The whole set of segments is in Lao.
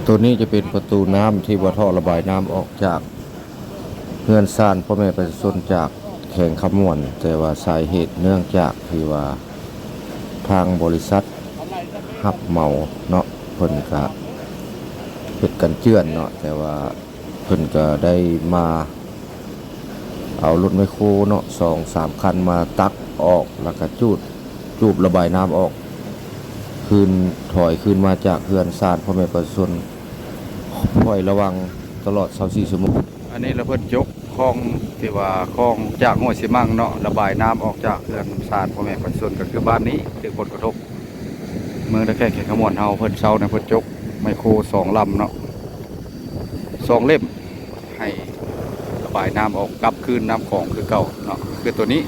ໂຕນີ້ຈະເປັນປະຕູນ້ຳທີ່ວ່າທໍ່ລະບາຍນ້ຳອອກຈາກເຮືອນຊານພໍ່ແມ່ປະຊາຊົນຈາກແຂວງຄຳມ່ວນ, ແຕ່ວ່າສາເຫດເນື່ອງຈາກທີ່ວ່າທາງບໍລິສັດຮັບເໝົາເນາະ ເພິ່ນກະເຮັດກັນເຈື່ອນເນາະ, ແຕ່ວ່າເພິ່ນກະໄດ້ມາ ເອົາລົດແມັກໂຄເນາະ ສອງສາມຄັນມາຕັກອອກ ແລ້ວກະຈູດ ຈູບລະບາຍນ້ຳອອກຄືນ ຖອຍຄືນມາຈາກເຮືອນຊານພໍ່ແມ່ປະຊາຊົນ ຄອຍລະວັງຕະຫຼອດຊາວສີ່ຊົ່ວໂມງ. ອັນນີ້ລະເພິ່ນຈົກຄອງທີ່ວ່າຄອງຈາກຫ້ວຍຊີມັງເນາະ ລະບາຍນ້ຳອອກຈາກເຮືອນຊານພໍ່ແມ່ປະຊາຊົນ ກໍຄືບ້ານນີ້ຖືກຜົນກະທົບ ເມືອງທ່າແຂກ ແຂວງຄຳມ່ວນເຮົາ. ເພິ່ນເຊົ້ານະ ເພິ່ນຈົກແມັກໂຄສອງລຳເນາະ ສອງເຫຼັ້ມ ໃຫ້ລະບາຍນ້ຳອອກກັບຄືນນ້ຳຂອງຄືເກົ່າເນາະ ຄືໂຕນີ້.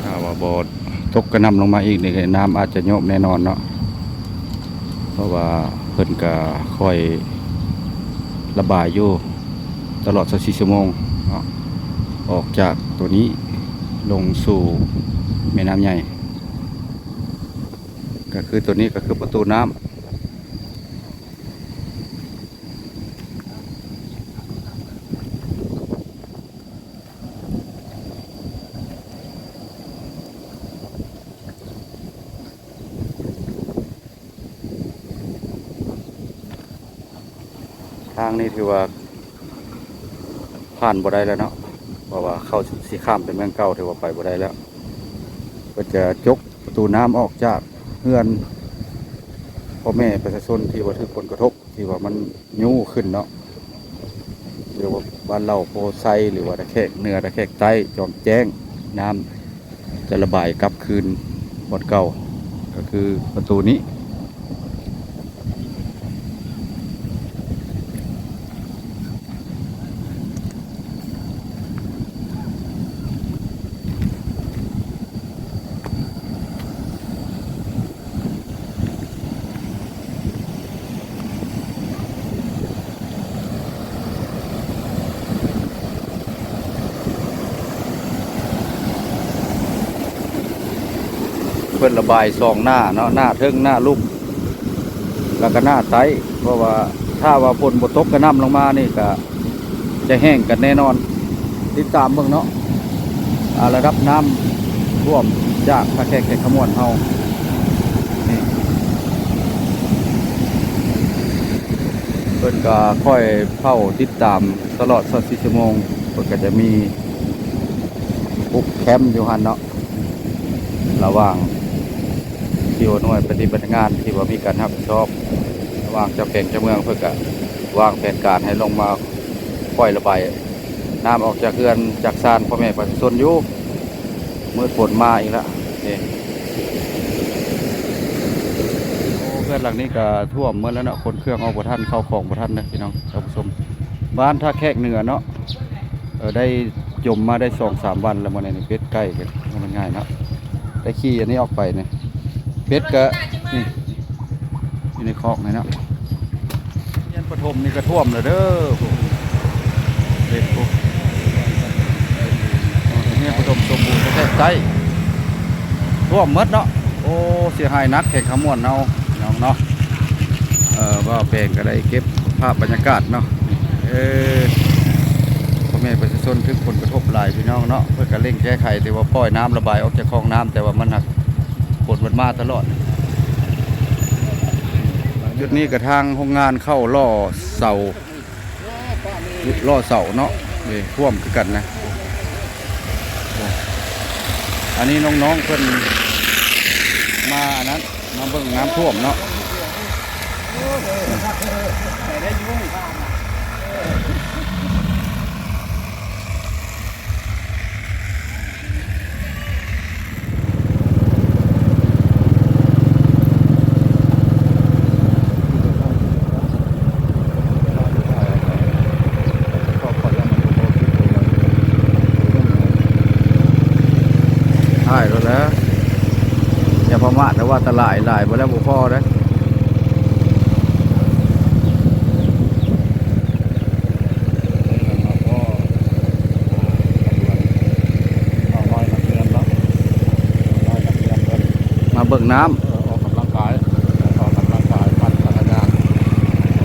ຖ້າວ່າບໍ່ຕົກກະໜ່ຳລົງມາອີກນີ້ ນ້ຳອາດຈະໂຍບແນ່ນອນເນາະ ເພາະວ່າເພິ່ນກະຄອຍລະບາຍຢູ່ຕະຫຼອດຊາວສີ່ຊົ່ວໂມງເນາະ ອອກຈາກໂຕນີ້ລົງສູ່ແມ່ນ້ຳໃຫຍ່ ກະຄືໂຕນີ້ກະຄືປະຕູນ້ຳ. ທາງນີ້ຖືວ່າຜ່ານບໍ່ໄດ້ແລ້ວເນາະ ເພາະວ່າເຂົາຊິຂ້າມໄປເມືອງເກົ່າ ຖືວ່າໄປບໍ່ໄດ້ແລ້ວ. ເພິ່ນຈະຈົກປະຕູນ້ຳອອກຈາກເຮືອນພໍ່ແມ່ປະຊາຊົນທີ່ວ່າຖືກຜົນກະທົບ ທີ່ວ່າມັນຍູ້ຂຶ້ນເນາະ ຫຼືວ່າບ້ານເຫຼົ່າໂພໄຊ ຫຼືວ່າຕາແຂກເໜືອ ຕາແຂກໃຕ້ ຈອມແຈ້ງ ນ້ຳຈະລະບາຍກັບຄືນບ່ອນເກົ່າ ກໍຄືປະຕູນີ້. ເພິ່ນລະບາຍສອງໜ້າເນາະ ໜ້າເທິງ ໜ້າລຸ່ມ ແລ້ວກະໜ້າໃຕ້ ເພາະວ່າຖ້າວ່າຝົນບໍ່ຕົກກະໜ່ຳລົງມານີ້ກະ ຈະແຫ້ງກັນແນ່ນອນ. ຕິດຕາມເບິ່ງເນາະ ອາ ລະດັບນ້ຳຖ້ວມຈາກທ່າແຂກ ແຂວງຄຳມ່ວນເຮົານີ້ ເພິ່ນກະຄອຍເຝົ້າຕິດຕາມຕະຫຼອດຊາວສີ່ຊົ່ວໂມງ ເພິ່ນກະຈະມີປຸກແຄມຢູ່ຫັ້ນເນາະ ລະຫວ່າງທີ່ວ່າໜ່ວຍປະຕິບັດງານທີ່ວ່າມີການຮັບຜິດຊອບ ລະຫວ່າງເຈົ້າແຂວງເຈົ້າເມືອງ ເພິ່ນກະວາງແຜນການໃຫ້ລົງມາ ຄ່ອຍລະບາຍນ້ຳອອກຈາກເຮືອນຈາກຊານພໍ່ແມ່ປະຊາຊົນຢູ່ ມື້ຝົນມາອີກລະເດ້. ໂອ້ ເຮືອນຫຼັງນີ້ກະຖ້ວມໝົດແລ້ວເນາະ ຂົນເຄື່ອງອອກບໍ່ທັນ ເຂົ້າຂອງບໍ່ທັນເດີພີ່ນ້ອງທ່ານຜູ້ຊົມ. ບ້ານທ່າແຂກເໜືອເນາະ ເອີ ໄດ້ຈົມມາໄດ້ສອງສາມວັນແລ້ວ ມື້ນີ້ເປັດໄກ່ກໍບໍ່ແມ່ນງ່າຍເນາະ ໄດ້ຂີ່ອັນນີ້ອອກໄປນີ້ ເປັດກະນີ້ ຢູ່ໃນຄອກນີ້ເນາະ. ໂຮງຮຽນປະຖົມນີ້ກະຖ້ວມແລ້ວເດີ ເປັນໂຮງຮຽນປະຖົມສົມບູນແຂກໃຕ້ ຖ້ວມໝົດເນາະ. ໂອ້ ເສຍຫາຍໜັກແຂວງຄຳມ່ວນເຮົາ ພີ່ນ້ອງເນາະ. ເອີ ບ່າວແປງກະໄດ້ເກັບພາບບັນຍາກາດເນາະ ເອີ ພໍ່ແມ່ປະຊາຊົນຖືກຜົນກະທົບຫຼາຍ ພີ່ນ້ອງເນາະ. ເພິ່ນກະເລັ່ງແກ້ໄຂ ແຕ່ວ່າປ່ອຍນ້ຳລະບາຍອອກຈາກຄອງນ້ຳ ແຕ່ວ່າມັນຫາກ ຝົນມັນມາຕະຫຼອດ. ຈຸດນີ້ກະທາງໂຮງງານເຂົ້າຫຼໍ່ເສົາ ຫຼໍ່ເສົາເນາະ ນີ້ຖ້ວມຄືກັນນະ. ອັນນີ້ນ້ອງໆເພິ່ນມາອັນນັ້ນ ມາເບິ່ງນ້ຳຖ້ວມເນາະ. ຖ່າຍໂລດແຫຼະ ຢ່າປະໝາດເດີວ່າ ຕະຫຼາຍຫຼາຍບໍ່ແລ້ວບໍ່ພໍເດ້. ມາເບິ່ງນ້ຳ ເອີ ອອກກຳລັງກາຍ ອອກກຳລັງກາຍ ປັ່ນ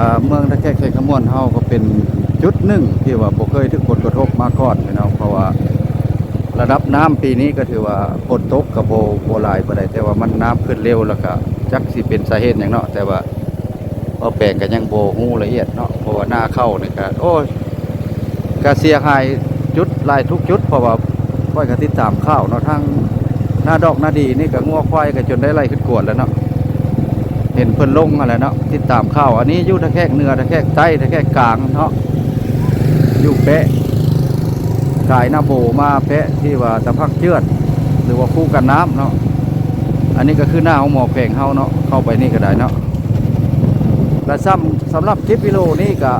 ອ່າ ເມືອງທ່າແຂກໄຊຄຳມ່ວນເຮົາກໍເປັນຈຸດໜຶ່ງທີ່ວ່າບໍ່ເຄີຍຖືກຜົນກະທົບມາກ່ອນພີ່ນ້ອງ ເພາະວ່າລະດັບນ້ຳປີນີ້ກໍຖືວ່າຝົນຕົກກໍບໍ່ ບໍ່ຫຼາຍປານໃດ ແຕ່ວ່າມັນນ້ຳຂຶ້ນເລັວ ແລ້ວກໍຈັກຊິເປັນສາເຫດຫຍັງເນາະ ແຕ່ວ່າ ເວົ້າແປງກໍຍັງບໍ່ຮູ້ລະອຽດເນາະ ເພາະວ່ານາເຂົ້ານີ້ກໍ ໂອ້ຍ ກໍເສຍຫາຍຈຸດ ຫຼາຍທຸກຈຸດ ເພາະວ່າຂ້ອຍກໍຕິດຕາມຂ່າວເນາະ ທາງນາດອກນາດີນີ້ກໍງົວຄວາຍກໍຈົນໄດ້ໄລ່ຂຶ້ນກວດແລ້ວເນາະ ເຫັນເພິ່ນລົງຫັ້ນແຫຼະເນາະ ຕິດຕາມຂ່າວ. ອັນນີ້ຢູ່ທ່າແຂກເໜືອ ທ່າແຂກໃຕ້ ທ່າແຂກກາງເນາະ ຢູ່ແປະ ກາຍນາໂບມາແປະທີ່ວ່າຕະພັກເຈື່ອນ ຫຼືວ່າຄູກັນນ້ຳເນາະ. ອັນນີ້ກໍຄືໜ້າໂຮງໝໍແຂວງເຮົາເນາະ ເຂົ້າໄປນີ້ກໍໄດ້ເນາະ. ແລະ ສຳ ສຳລັບຄລິບວິດີໂອນີ້ກໍ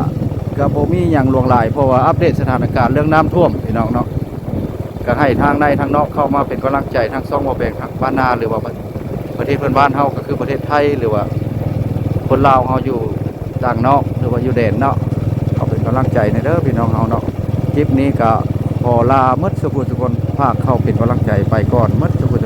ກໍບໍ່ມີຫຍັງຫຼວງຫຼາຍ ເພາະວ່າອັບເດດສະຖານະການເລື່ອງນ້ຳຖ້ວມພີ່ນ້ອງເນາະ ກໍໃຫ້ທາງໃນທາງນອກເຂົ້າມາເປັນກຳລັງໃຈທາງຊ່ອງບໍ່ແປງທາງບ້ານນາ ຫຼືວ່າປະເທດເພື່ອນບ້ານເຮົາ ກໍຄືປະເທດໄທ ຫຼືວ່າຄົນລາວເຮົາຢູ່ຕ່າງນອກ ຫຼືວ່າຢູ່ແດນເນາະ ເຂົ້າເປັນກຳລັງໃຈແດ່ເດີພີ່ນ້ອງເຮົາເນາະ. ຄລິບນີ້ກໍຂໍລາໝົດສູ່ຜູ້ສູ່ຄົນ ຝາກເຂົ້າເປັນກຳລັງໃຈໄປກ່ອນໝົດສູ່ຜູ້